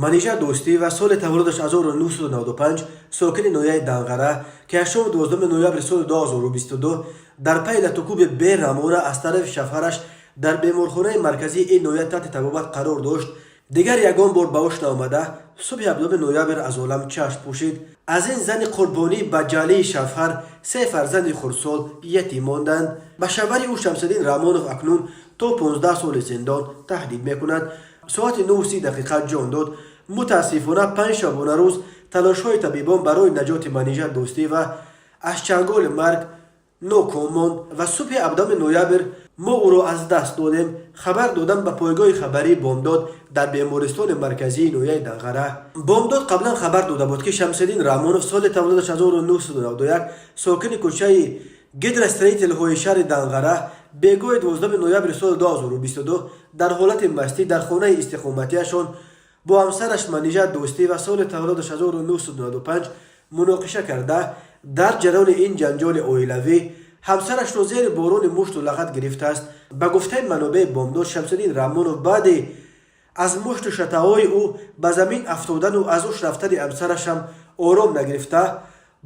Манижа Дӯстиева, соли таваллудаш 1995, сокини ноҳияи Данғара, ки аз шоми 12 ноябри соли 2022 дар пайи латукуби бераҳмона аз тарафи шавҳараш дар беморхонаи марказии ин ноҳия таҳти табобат қарор дошт, дигар ягон бор ба ҳуш наомада, субҳи 7 ноябр аз олам чашм пӯшид. Аз ин зани қурбонӣ ба ҷалии шавҳар се фарзанди хурдсол ятим монданд. Ба шавҳари ӯ Шамсиддин Раҳмонов акнун то 15 соли зиндон таҳдид мекунад. Соати 9:30 дақиқа ҷон дод. Мутаассифона, 5 шабонарӯз талошҳои табибон барои наҷоти Манижа Дӯстиева аз чанголи марг ноком монд ва субҳи 7 ноябр мо ӯро аз даст додем, хабар доданд ба пойгоҳи хабарии «Бомдод» дар бемористони марказии ноҳияи Данғара. «Бомдод» қаблан хабар дода буд, ки Шамсиддин Раҳмонов, соли таваллудаш 1991, сокини кӯчаи Гидростроительҳои шаҳри Данғара, бегоҳи 12 ноябри соли 2022 дар ҳолати мастӣ дар хонаи истиқоматиашон бо ҳамсараш Манижа Дӯстиева, соли таваллудаш 1995, муноқиша карда, дар ҷараёни ин ҷанҷоли оилавӣ ҳамсарашро зери борони мушту лағат гирифтааст. Ба гуфтаи манобеи «Бомдод», Шамсиддин Раҳмонов баъде аз мушту шатаҳои ӯ ба замин афтодану аз ҳуш рафтани ҳамсарашам ором нагирифта,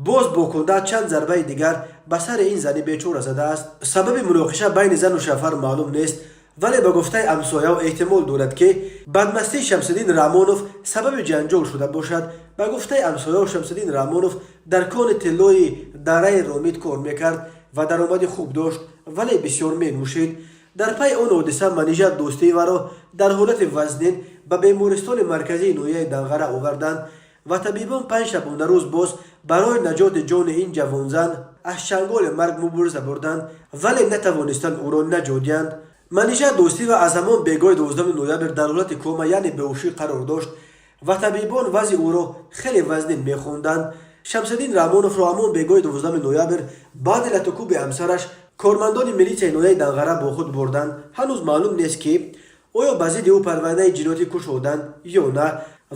боз бо кунда чанд зарбаи дигар ба сари ин зани бечора задааст. Сабаби муноқиша байни зану шавҳар маълум нест, вале ба гуфтаи ҳамсояҳо, эҳтимол дорад, ки бадмастии Шамсиддин Раҳмонов сабаби ҷанҷол шуда бошад. Ба гуфтаи ҳамсояҳо, Шамсиддин Раҳмонов дар кони тиллои дараи Ромит кор мекард ва даромади хуб дошт, вале бисёр менӯшид. Дар пайи он ҳодиса Манижа Дӯстиеваро дар ҳолати вазнин ба бемористони марказии ноҳияи Данғара оварданд ва табибон 5 шабонарӯз боз барои наҷоти ҷони ин ҷавонзан аз чанголи марг мубориза бурданд, вале натавонистанд ӯро наҷот диҳанд. Манижа Дӯстиева аз ҳамон бегоҳи 12 ноябр дар ҳолати кома, яъне беҳушӣ қарор дошт ва табибон вазъи ӯро хеле вазнин мехонданд. Шамсиддин Раҳмоновро ҳамон бегоҳи 12 ноябр баъди латукуби ҳамсараш кормандони милитсияи ноҳияи Данғара бо худ бурданд. Ҳанӯз маълум нест, ки оё ба зидди ӯ парвандаи ҷиноятӣ кушоданд ё на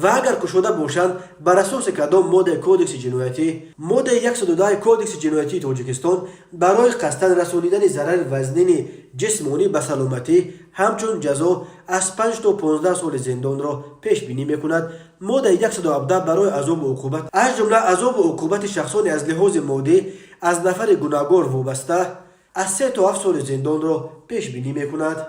ва агар кушода бошанд, бар асоси кадом моддаи Кодекси ҷиноятӣ. Моддаи 110 Кодекси ҷиноятии Тоҷикистон барои қасдан расонидани зарари вазнини ҷисмонӣ ба саломатӣ ҳамчун ҷазо аз 5 то 15 соли зиндонро пешбинӣ мекунад. Моддаи 117 барои азобу уқубат, аз ҷумла азобу уқубати шахсоне аз лиҳози моддӣ аз нафари гунаҳгор вобаста, аз 3 то 7 соли зиндонро пешбинӣ мекунад.